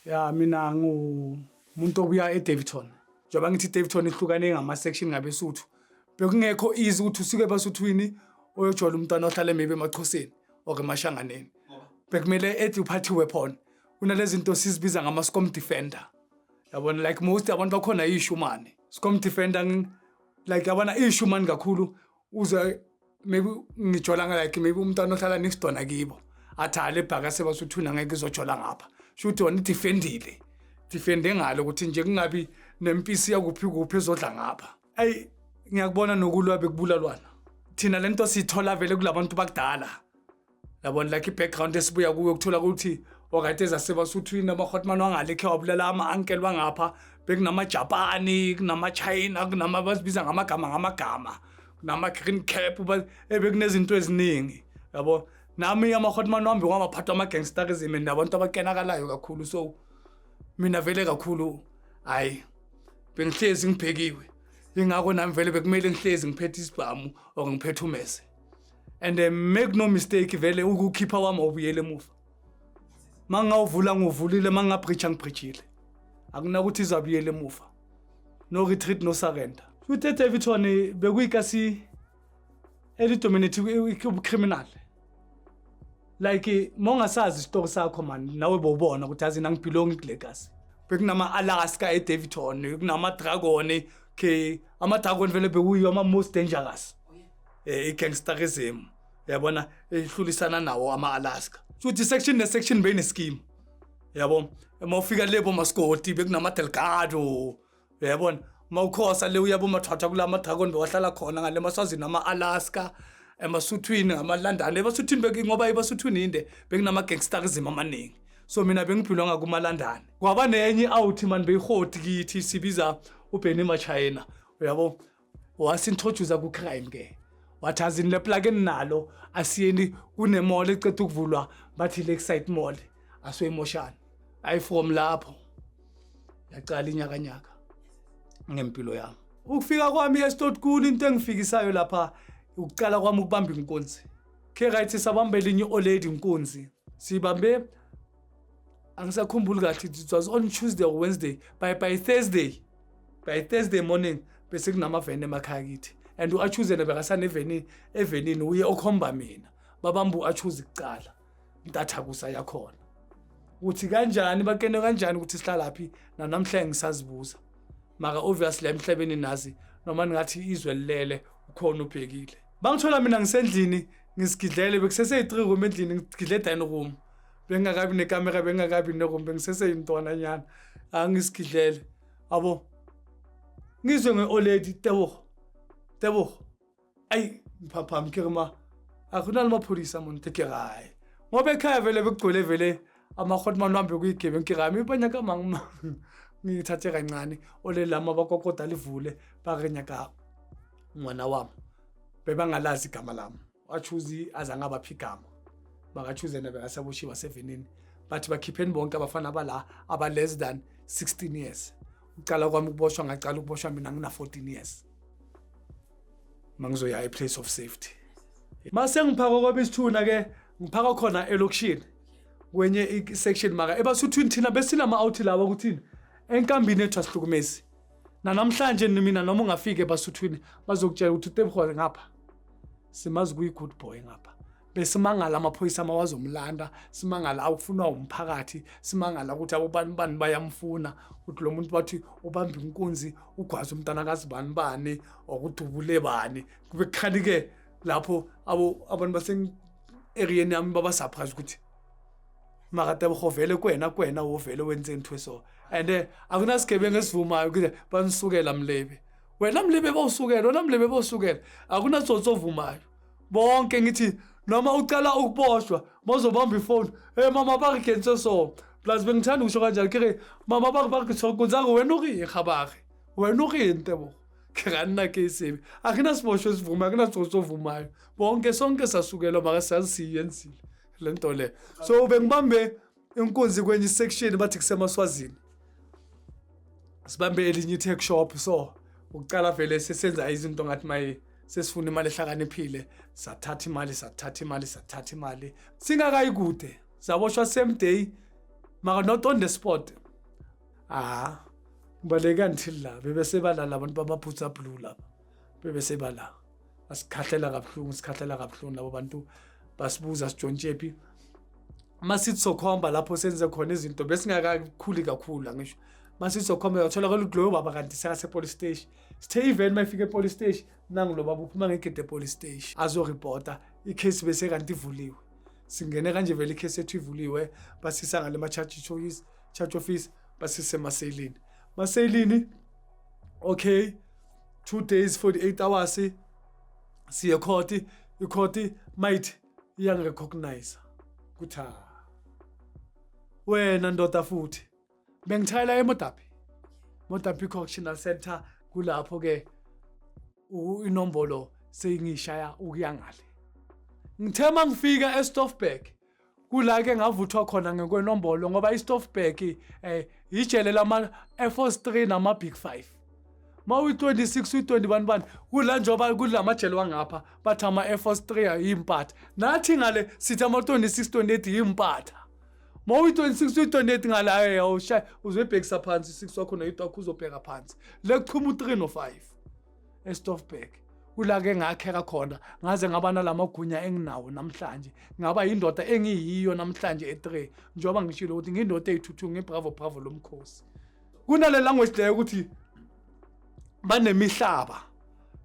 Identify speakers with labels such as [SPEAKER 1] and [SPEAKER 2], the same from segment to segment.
[SPEAKER 1] Ya, mina ngumuntu obuya eDaveyton. Njengoba ngithi iDaveyton ihlukane ngama-section ngabeSuthu. Bekungekho easy ukuthi usuke ebaSuthwini uyojola umntwana ohlala maybe emaXhoseni or emashanganeni. Bekumele ethi uphathe weapon. Kunalezi zinto sizibiza ngama-scom defender. Yabona, like most abantu bakhona yishumane. Scom defender like yabona ishumane kakhulu, uze maybe ngijola like maybe umntwana ohlala next door nakibo athi hale bhaka sebasuthuna, ngeke izojola ngapha. Shuthi wona idefendile, defende ngalo ukuthi nje kungabi nempisi yakuphi kuphi ezodla ngapha. Ayi, ngiyakubona nokulwa bekubulalwana. Thina lento siyithola vele kulabantu bakudala, yabona, like i-background esibuya kuyo, kuthola ukuthi okade ezasebasuthwini amahotman wangale khe wabulala ama-uncle wangapha. Bekunamajapani, kunama-China, kunama bazibiza ngamagama ngamagama, kunama-green cap, bekunezinto eziningi, yabo. Nami amahotman wami wamaphathwa ama-gangsterism and nabantu abakenakalayo kakhulu. So mina vele kakhulu, hayi, bengihlezi ngibhekiwe. Ingakho nami vele bekumele ngihlezi ngiphethe isibhamu or ngiphethe umese. And make no mistake, vele ukukhipha kwami awubuyele emuva. Mangawuvula nguvulile, mangabreacha ngibreachile, akunakuthi izabuyela emuva. No retreat, no surrender. Futhi eDaveyton bekuyikasi elidominate ubucriminal. Like mawungasazi isitori sakho man, nawe bowubona ukuthi azi nangibelong kule kasi. Bekunama-Alaska eDaveyton, kunama-Dragon ke. Ama-Dragon vele bekuyiwo ama-most dangerous, i-gangsterism, yabona, ehlulisana nawo ama-Alaska. Futhi section ne-section beyine-scheme, yabo. Uma ufika le bomaskoti bekunama-Delgado, uyabona. Uma ukhosa le uya bomathwatha kula ma-Dragon bewahlala khona ngale maswazini ama-Alaska, emasuthwini ngamalandane. Ebasuthwini ngoba ebasuthwini inde bekunama-gangsterism amaningi. So mina bengibelonga kumalandane. Kwaba nenye i-out man beyihoti kithi, sibiza uBenny Machina, uyabo. Wasintroduce ku-crime ke, wathi azini le plug enginalo, asiyeni kune-mall eceda ukuvulwa, bathi Lakeside Mall, asiyoyimoshana. Ayi, from lapho yaqala inyakanyaka ngempilo yami. Ukufika kwami eStotkul, into engifikisayo lapha ukucala kwami ukubamba inkunzi ke, right, sabamba elinye olady inkunzi sibambe. Angisakhumbuli kahle, it was on Tuesday or Wednesday. By Thursday morning bese kunamaveni emakhaya kithi and u-achuzene bekasaneveni evenini, uye okhomba mina. Babamba u-achuze kucala intathakusa yakhona ukuthi kanjani bakene kanjani ukuthi sihlalaphi nanamhlanje ngisazibuza. Maka obviously emhlabeni nazi noma ningathi izwe lilele, ukhona ubhekile. Bangithola mina ngisendlini ngisigidlele, bekuseseyi-3 room endlini, ngigidle dining room, bengingakabi nekamera, bengingakabi neroom, bengiseseyintwana nyana. Angisigidlele abo, ngizwe nge-olady, "Tebogo, Tebogo." Ayi, ngiphaphama, ke re, "Ma, a go na le maphodisa mo ntle?" Ke gae ngoba ekhaya vele bekugcwele vele amahotman wambe kuyigebengu. Ke gae banyaka mang mang? Ngithathe kancane ole lama bakokoda livule, ba re nyaka ngwana wami. Bebangalazi igama lami, wachuzi azange abaphi igama, bakachuze yena bekasaboshiwe sevenini. Bathi bakhipheni bonke abafana abala aba less than 16 years. Ucala kwami ukuboshwa, ngacala ukuboshwa mina ngina 14 years, mangizoya e-place of safety. Mase ngiphaka kwabisithuna ke, ngiphaka khona elokishini kwenye i-section. Maka ebasuthwini thina besinama-out lawa ukuthini enkambini ethu asihlukumezi. Nanamhlanje mina noma ungafika ebasuthwini bazokutshela ukuthi uTebogo ngapha simazi kuyi-good boy ngapha. Besimangala amaphoyisa mawazomlanda, simangala awufunwa umphakathi, simangala ukuthi abobani bani bayamfuna, ukuthi lo muntu bathi ubamba inkunzi, ugwaza umntana kazibani bani, okudubule bani. Kube kukhani-ke lapho abo abantu base-eriyeni yami baba surprise ukuthi mara Tebogo vele kwena kwena wo vele wenze ntho so. And akunasigebengu esivumayo ukuthi banisukela mlebe wena, mlebe bawusukela wena, mlebe bawusukela. Akunatsotsi ovumayo bonke. Ngithi noma ucala ukuboshwa mawuzobamba ifoni, "Hey mama, ba re kentse so." Plus bengithanda ukusho kanjalo, ke re, "Mama, ba re ba re tshokotsa wena, o reng ga ba re wena o reng Tebogo?" Ke ga nna ke sebe akunasiboshwa esivumayo, akunatsotsi ovumayo. Bonke sonke sasukelwa, maka sazi siyenzile le nto le. So bengibambe inkunzi kwenye section, bathi kusemaswazini, sibambe elinye i-tuck shop. So ukucala vele sesenza izinto ngathi maye sesifuna imali ehlakaniphile, sathatha imali, sathatha imali, sathatha imali, singakayi kude saboshwa same day. Mara not on the spot. Ah, ngibaleke until la bebese balala abantu bamaphutha blue lapha. Bebese bala. Asikhahlela kabuhlungu, sikhahlela kabuhlungu labo bantu basibuza sijontshephi. Masithi sokhomba lapho senze khona izinto besingakakhuli kakhulu angisho. Masithi sokhomba uyatholakala ukuthi loyo baba kanti sekase police station. Sithe even mayifika e police station nangu lo baba uphuma ngegede police station azoreporta icase bese kanti ivuliwe. Singene kanje vele icase yethu ivuliwe basisa ngale ma charge office, charge office basise emaselini. Maselini okay 2 days 48 hours siye court, icourt might iyangirecognize ukuthi ah, wena ndoda futhi bengithayela eModderbee, Modderbee Correctional Center. Kulapho ke inombolo seyingishaya ukuya ngale. Ngithe mangifika eStoffberg kula ke ngavuthwa khona ngekwenombolo ngoba iStoffberg ijele lama Air Force 3 nama Big 5. Mawu 26 uyi-21 bani kula njengoba kulamajele wangapha bathi ama Air Force 3 ayimpatha, nathi ngale sithi ama 26 28 yimpatha. Mawu 26 uyi-28 ngale awushaya uzoyibhekisa phansi 6 wakho no-8 wakho uzobheka phansi le kuchuma u-3 no-5 eStoffberg. Kula ke ngakheka khona ngaze ngaba nalamagunya enginawo namhlanje, ngaba yindoda engiyiyo namhlanje e3 njengoba ngishilo ukuthi ngiyindoda eyithuthu ngibravo bravo lomkhosi. Kunale language leyo ukuthi banemihlaba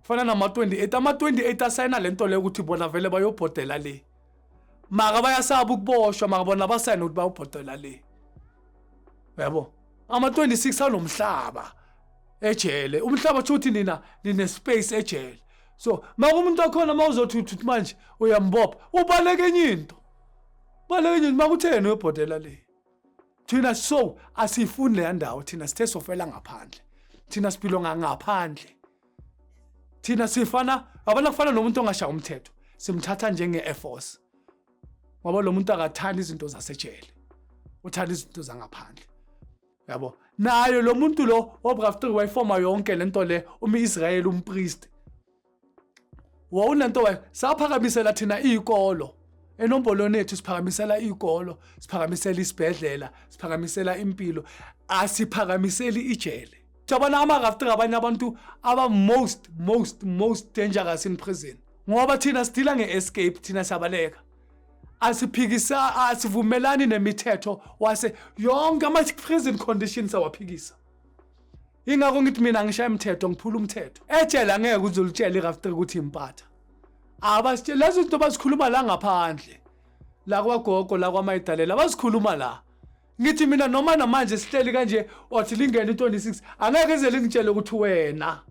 [SPEAKER 1] fana nama-28, ama-28 asayina lento leyo ukuthi bona vele bayobhodela le maka bayasaba ukuboshwa, maka bona basayina ukuthi bayobhodela le yabo. Ama-26 anomhlaba ejele, umhlaba kusho ukuthi nina nine-space ejele. So maka umuntu wakhona uma uzothi uthi manje uyambopha ubaleke enye into, baleke enye into makutheni uyobhodela le. Thina so asiyifuni leya ndawo, thina sithe sofela ngaphandle, thina sibelonga ngaphandle. Thina sifana abana kufana nomuntu ongashaya umthetho simthatha njenge-Air Force ngoba lo muntu akathandi izinto zasejele, uthanda izinto zangaphandle yabo. Nayo lo muntu lo wobrav 3 wayifoma yonke lento le umi-Israyeli umpriest wawunento wayo. Saphakamisela thina iy'kolo enombolweni yethu, siphakamisela iy'kolo, siphakamisela isibhedlela, siphakamisela impilo, asiphakamiseli ijele. Jabona ama-RAF 3 abanye abantu aba most most most dangerous in prison ngoba thina sidila nge-escape, thina siyabaleka, asiphikisa, asivumelani nemithetho wase yonke ama-prison conditions awaphikisa. Ingakho ngithi mina ngishaya imithetho, ngiphula umthetho ejele. Angeke uzolutshela i-RAF 3 ukuthi impatha abasitshela lezo zinto bazikhuluma la ngaphandle la kwagogo la kwamayidalela bazikhuluma la. Ngithi mina noma namanje sihleli kanje wathi lingene i-26 angeke ize lingitshele ukuthi wena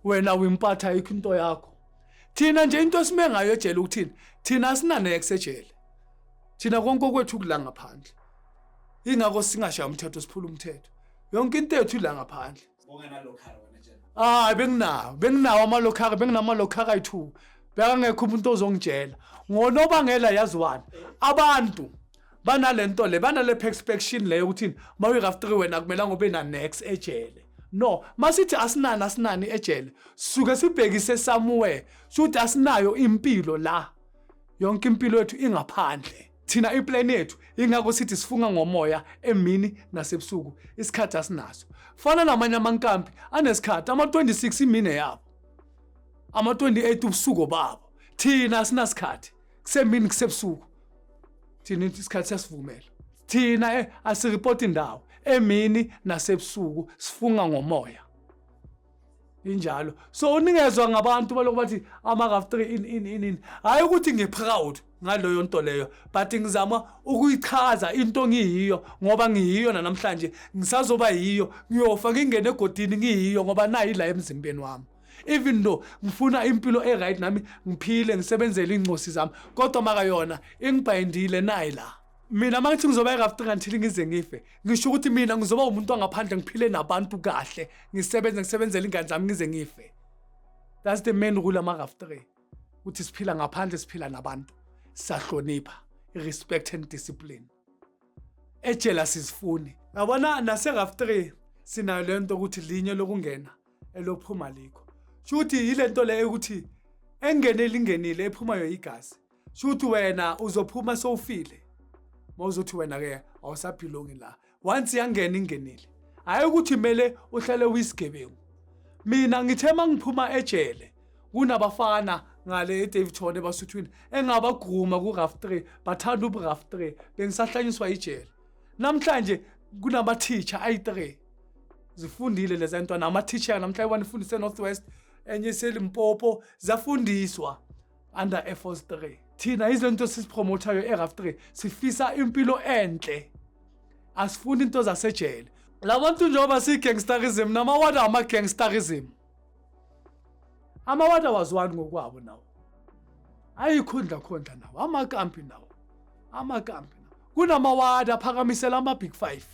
[SPEAKER 1] wena wimpatha ayikho into yakho. Thina nje into esime ngayo ejele ukuthini, thina asinanex ejele, thina konke okwethu kula ngaphandle. Ingakho singashaya umthetho, siphula umthetho, yonke into yethu ila ngaphandle. Hayi, benginawo amalokhari, benginamalokhari ayi-2, bekangekho umuntu ozongitshela ngonobangela yaziwani. Abantu banalento le, banale perception leyo ukuthi mawuyi-RAF 3 wena akumelanga ube na-nex ejele. No, masithi asinani, asinani ejele, suke sibhekise somewhere shuthi asinayo impilo la, yonke impilo yethu ingaphandle. Thina iplan yethu ingakho sithi sifunga ngomoya emini nasebusuku, isikhathi asinaso. Fana namanye amankampi anesikhathi, ama-26 imine yabo, ama-28 ubusuku babo. Thina asinasikhathi, kusemini kusebusuku, thina isikhathi siyasivumela. Thina asiripoti indawo emini nasebusuku, sifunga ngomoya injalo. So ningezwa ngabantu balokhu bathi ama-RAF 3 in in in in. Hhayi ukuthi ngi-proud ngaleyo nto leyo, but ngizama ukuyichaza into ngiyiyo ngoba ngiyiyo namhlanje, ngisazoba yiyo, ngiyofa ngingene egodini ngiyiyo ngoba nayi la emzimbeni wami. Even though ngifuna impilo e-right nami ngiphile ngisebenzele iy'ncosi zami, kodwa maka yona ingibhayindile nayi la. Mina uma ngithi ngizoba i-RAF 3 until ngize ngife, ngisho ukuthi mina ngizoba umuntu wangaphandle, ngiphile nabantu kahle, ngisebenze, ngisebenzele ingane zami ngize ngife. That's the main rule ama-RAF 3, ukuthi siphila ngaphandle, siphila nabantu, siyahlonipha, respect and discipline. Ejele asizifuni yabona. Nase-RAF 3 sinayo le nto ukuthi linye lokungena elophuma likho, sho ukuthi yile nto leyo ukuthi engene lingenile ephumayo igazi, sho ukuthi wena uzophuma sowufile. Mawuzothi wena ke awusa-belongi la, once yangena ingenile, hayi ukuthi kumele uhlale uyisigebengu. Mina ngithe mangiphuma ejele, kunabafana ngale eDaveyton eBasuthwini engabaguma ku-RAF 3, bathanda ubu-RAF 3. Bengisahlanyiswa ijele. Namhlanje kunama-teacher ayi-3 zifundile leza ntwana, ama-teacher namhlanje one ifundise North West, enye iseLimpopo, ziyafundiswa under Air Force 3. Thina izinto sisipromotayo e-RAF 3, sifisa impilo enhle, asifuni into zasejele. Labantu njengoba siyi-gangsterism, namawada ama-gangsterism, amawada wazwani ngokwabo nawo, ayikhundla khondla nawo, amakampi nawo, amakampi nawo. Kunamawada aphakamisela ama-Big Five,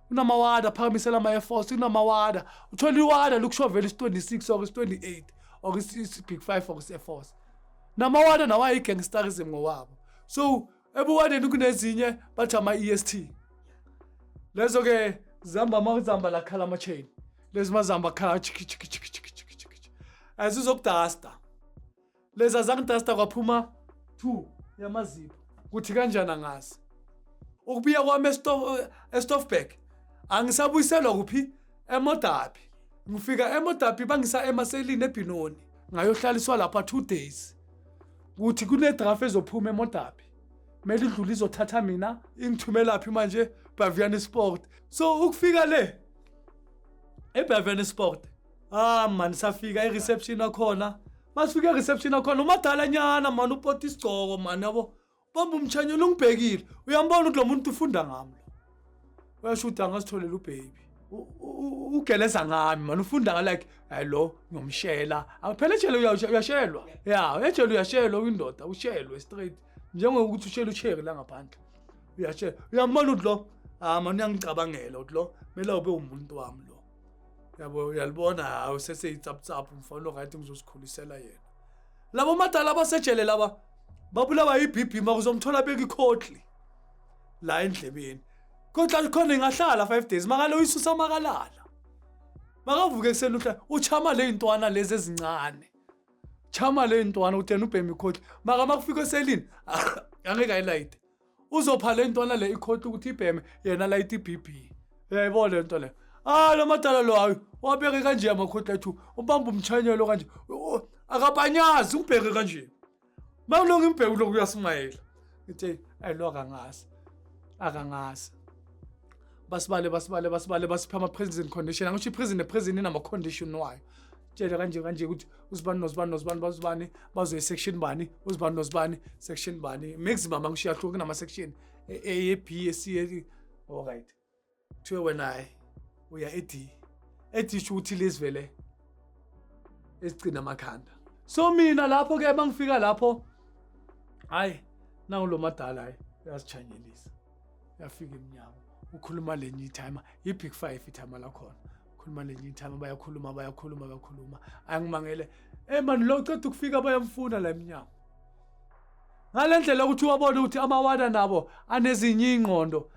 [SPEAKER 1] kunamawada aphakamisela ama-Air Force, kunamawada uthola iwada likushovela isi-26 or isi-28 or isi-Big Five or isi-Air Force. Namawada nawo ayi-gangsterism ngowabo. So ebuwadeni kunezinye bathi ama-EST, lezo-ke zihamba amazamba lakhala ama-chain, lezi mazamba akhala chiki chiki chiki chiki chiki chiki, azizokudasta lezi azangidasta. Kwaphuma two yamazipho, kuthi kanjani angazi. Ukubuya kwami eStoffberg, angisabuyiselwa kuphi, eModderbee. Ngifika eModderbee, bangisa emaselini eBenoni, ngayohlaliswa lapha 2 days. Kuthi kune-draft ezophuma eModderbee, kumele idlule izothatha mina, ingithumelaphi manje? Baviaanspoort. So ukufika le eBaviaanspoort, ah man, safika e-reception akhona. Masifika e-reception akhona, umadala nyana man, upota isigcoko man, yabo, bamba umtshanyelo, ungibhekile, uyambona ukuthi lo muntu ufunda ngami lo, uyasho ukuthi angasitholela u-baby. Ugeleza ngami man, ufunda nga like, hayi lo ngiyomshela. Phela ejele uyashelwa, ya, ejele uyashelwa, uyindoda ushelwe straight, njengokuthi ushela u-cherry la ngaphandle, uyashela. Uyambona ukuthi lo, ah man, uyangicabangela ukuthi lo kumele ube umuntu wami lo, yabo, uyalibona, hawu, seseyitsaptsaphu umfana o-right, ngizosikhulisela yena. Labo madala abasejele laba babulawa yi-BP, makuzomthola beka ikhotli la endlebeni, kodwa khona ingahlala 5 days, makalo uyisusa makalala, makavuke ekuseni uhla uchama le ntwana lezi ezincane, chama le ntwana uthi yena ubhema ikhotli, maka makufika eselini angeke ayilayite, uzopha le ntwana le ikhotli ukuthi ibheme, yena layite i-BP. Uyayibona le nto le? Ah, lo madala lo, hayi, wabeke kanje amakhotli ethu, ubamba umchanyelo kanje, akabanyazi, ungibheke kanje, mawulonga imbheke lokhu, uyasimayela. Ngithi ayi, lo akangazi, akangazi. Basibale, basibale, basibale, basiphe ama-prison condition. Angisho i-prison ne-prison inama-condition wayo. Tshele kanje kanje ukuthi uzibani nozibani nozibani bazibani bazoye section bani, uzibani nozibani section bani, maximum. Angisho iyahluka, kunama-section A, B, C, A. Alright, kuthiwe wena hayi, uya e-D. E-D sho ukuthi lezi vele ezigcina amakhanda. So mina lapho-ke mangifika lapho, hayi, nangu madala, hayi, uyasichanyelisa, uyafika emnyango, ukhuluma lenye i-timer, i-Big Five i-timer lakhona, khuluma lenye i-timer, bayakhuluma, bayakhuluma, bayakhuluma. Angimangele, eh man, lo uceda ukufika, bayamfuna la emnyango. Ngale ndlela ukuthi wabona ukuthi amawada nabo anezinye ingqondo.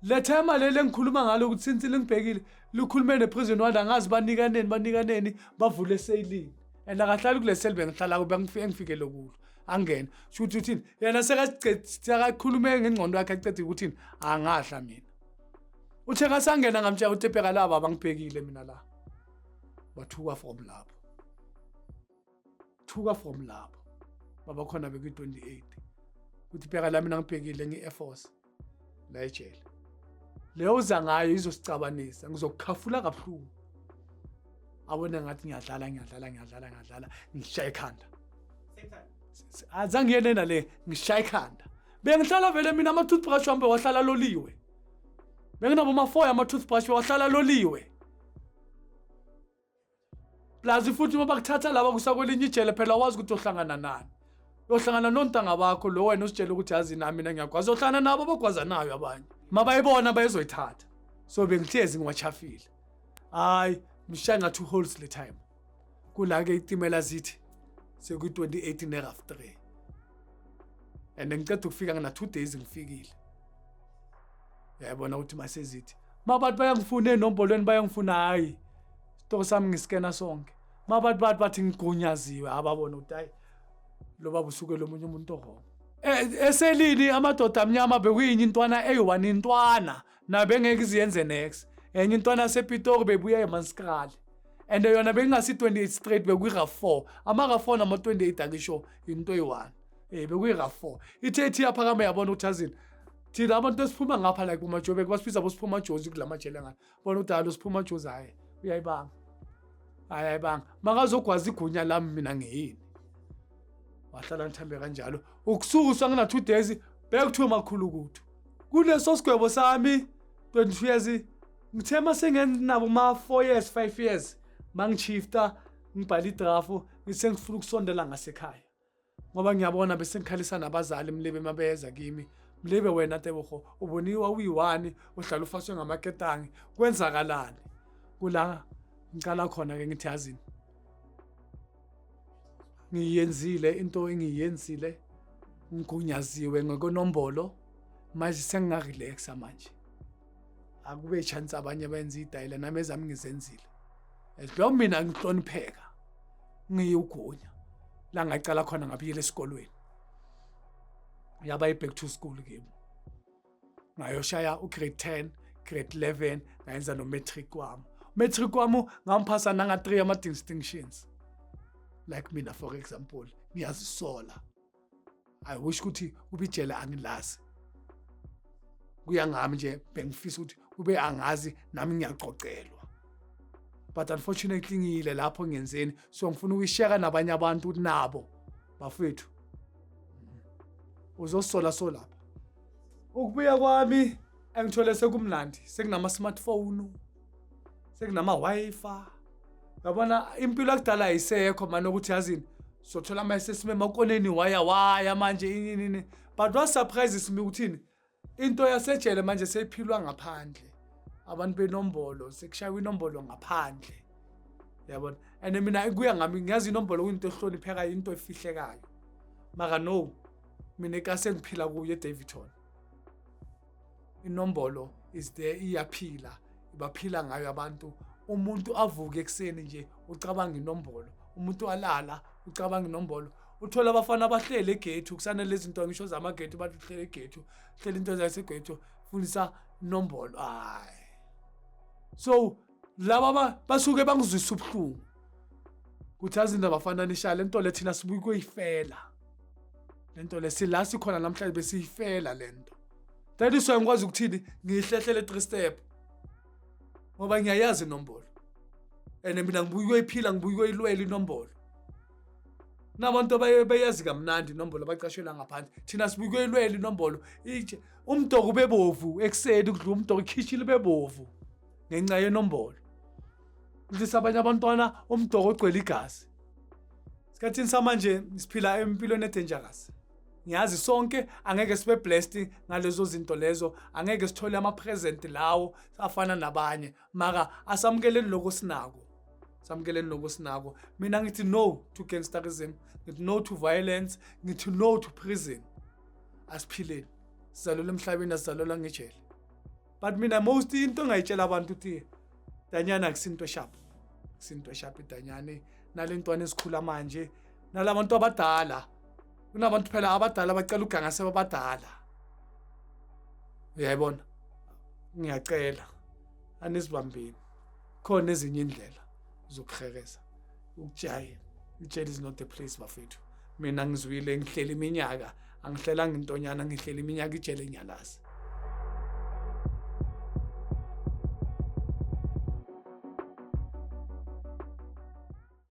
[SPEAKER 1] Le timer leli engikhuluma ngalo ukuthi since lingibhekile, likhulume ne-prison warder, angazi banikaneni, banikaneni, bavule eselini, and akahlali kule seli bengihlala kuyo, engifikele kulo. Angene, sho ukuthi uthini yena, sekakhulume ngengqondo yakhe, acedile ukuthini, angadla mina. Uthe kasangena, ngamtshela ukuthi bheka laba abangibhekile mina la. Bathuka from lapho, thuka from lapho, baba khona bekwi-28, kuthi bheka la, mina ngibhekile, ngi-Air Force la ejele, leyo uza ngayo izosicabanisa, ngizokukhafula kabuhlungu. Abone ngathi ngiyadlala, ngiyadlala, ngiyadlala, ngiyadlala, ngishaya ikhanda. Azange ngiyene nale, ngishaya ikhanda. Bengihlala vele mina, ama-toothbrush wami bewahlala loliwe, benginabo ma-four ama-toothbrush, bewahlala loliwe. Plus futhi uma bakuthatha laba kusakwelinye ijele, phela wazi ukuthi uyohlangana nani, uyohlangana nontanga bakho lo wena usitshela ukuthi yazi nami mina ngiyagwaza, uyohlangana nabo abagwazanayo abanye, mabayibona bayezoyithatha. So bengihlezi ngiwachafile, hayi, ngishaya nga-two holes le time. Kula-ke itimela zithi sekuyi-28 ne-RAF 3 and ngiceda ukufika, ngina 2 days ngifikile. Uyayibona ukuthi masezithi mabathi bayangifuna enombolweni, bayangifuna, hhayi, isitoko sami ngisikena sonke. Mabathi bathi bathi ngigunyaziwe, ababona ukuthi hayi, lo baba usuke lo munye umuntu o-wrong. Eselini amadoda amnyama bekuyinye intwana eyi-one, intwana nabengeke iziyenze next. Enye intwana yasePitori bebuya eManskraal, and yona bekungasi-28 straight, bekuyi-RAV 4. Ama-RAV 4 nama-28 angisho into eyi-one, bekuyi-RAV 4. Ithe ithi yaphakama, yabona ukuthi azini thina abantu esiphuma ngapha, like boMajobek, basibiza bosiphuma jozi kula majele ngapha. Bona ukuthi hhayi, lo siphuma jozi, hhayi, uyayibanga, hhayi, ayibanga, makazogwaza igunya lami, mina ngiyini? Wahlala ngithambe kanjalo ukusuka ngina 2 days bekuthiwe makhulu kuleso sigwebo sami 22 years. Ngithe mase ngenabo ma 4 years, 5 years, mangishifta ngibhala idraft, ngithe ngifuna ukusondela ngasekhaya ngoba ngiyabona bese ngikhalisa nabazali. Mlebe mabeza kimi, mlebe wena Tebogo, uboniwa uyi-one uhlala ufaswe ngamaketangi, kwenzakalani kula? Ngicala khona-ke ngithi yazini, ngiyenzile into engiyenzile, ngigunyaziwe ngokwenombolo, manje sengingarelaxa. Manje akube chance abanye benza idayila, nami ezami ngizenzile, as long mina ngihlonipheka, ngiyugunya. La ngacala khona, ngabuyela esikolweni, yaba i-back to school kimi. Ngayoshaya u-grade 10, grade 11, ngayenza no-matric wami. Matric wami ngamphasa nanga-3 ama-distinctions. Like mina, for example, ngiyazisola, I wish ukuthi kube ijele angilazi. Kuya ngami nje, bengifisa ukuthi kube angazi nami ngiyacocelwa, but unfortunately ngiyile lapho ngenzeni. So ngifuna ukuyishare nabanye abantu ukuthi nabo bafethu uzosola. So lapha ukubuya kwami engithole sekumnandi, sekunama-smartphone, sekunama-Wi-Fi, yabona impilo yakudala ayisekho manje, ukuthi yazini sothola manje sesime emakoneni, waya waya manje ini ini. But what surprises me ukuthini, into yasejele manje seyiphilwa ngaphandle, abantu benombolo, sekushaywa inombolo ngaphandle, yabona. And mina kuya ngami, ngiyazi inombolo kuyinto ehloniphekayo, into efihlekayo, maka no, mina ekase ngiphila kuyo eDaveyton, inombolo is there, iyaphila, baphila ngayo abantu. Umuntu avuke ekuseni nje ucabanga inombolo, umuntu alala ucabanga inombolo. Uthola abafana abahleli egethu, kusanele izinto ngisho zamagethu, bathi uhlele egethu, hlela into zasegethu, fundisa inombolo, hayi. So laba basuke bangizwisa ubuhlungu kuthi azi indaba fana nishaya lento le, thina sibuye kuyifela lento le, sila sikhona namhlanje besiyifela lento. That is why ngikwazi ukuthini, ngiyihlehlele three step ngoba ngiyayazi inombolo, and mina ngibuye ukuyiphila, ngibuye ukuyilwela inombolo. Nabantu abaye beyazi kamnandi inombolo abacashela ngaphandle, thina sibuye ukuyilwela inombolo. Itshe umdoko ubebovu ekuseni, kudliwa umdoko, ikhitshi libe bovu ngenxa yenombolo. Kudlisa abanye abantwana umdoko ogcwele igazi. Sikhathini samanje siphila empilweni edangerous. Ngiyazi sonke angeke sibe blessed ngalezo zinto lezo, angeke sithole ama-present lawo afana nabanye, maka asamukeleni lokho sinako, samukeleni lokho sinako. Mina ngithi no to gangsterism, ngithi no to violence, ngithi no to prison. Asiphileni, sizalelwe emhlabeni, asizalelwa ngejele. But mina most into engayitshela abantu ukuthi danyana akusinto eshap, akusinto eshap idanyane nale ntwana esikhula manje nalabantu abadala. Kunabantu phela abadala abacela uganga sebabadala, uyayibona. Ngiyacela anisibambeni, khona ezinye indlela zokuhekeza ukujaya. Ijele is not the place, bafethu. Mina ngizwile, ngihleli iminyaka, angihlelanga intonyana, ngihleli iminyaka ijele, ngiyalazi.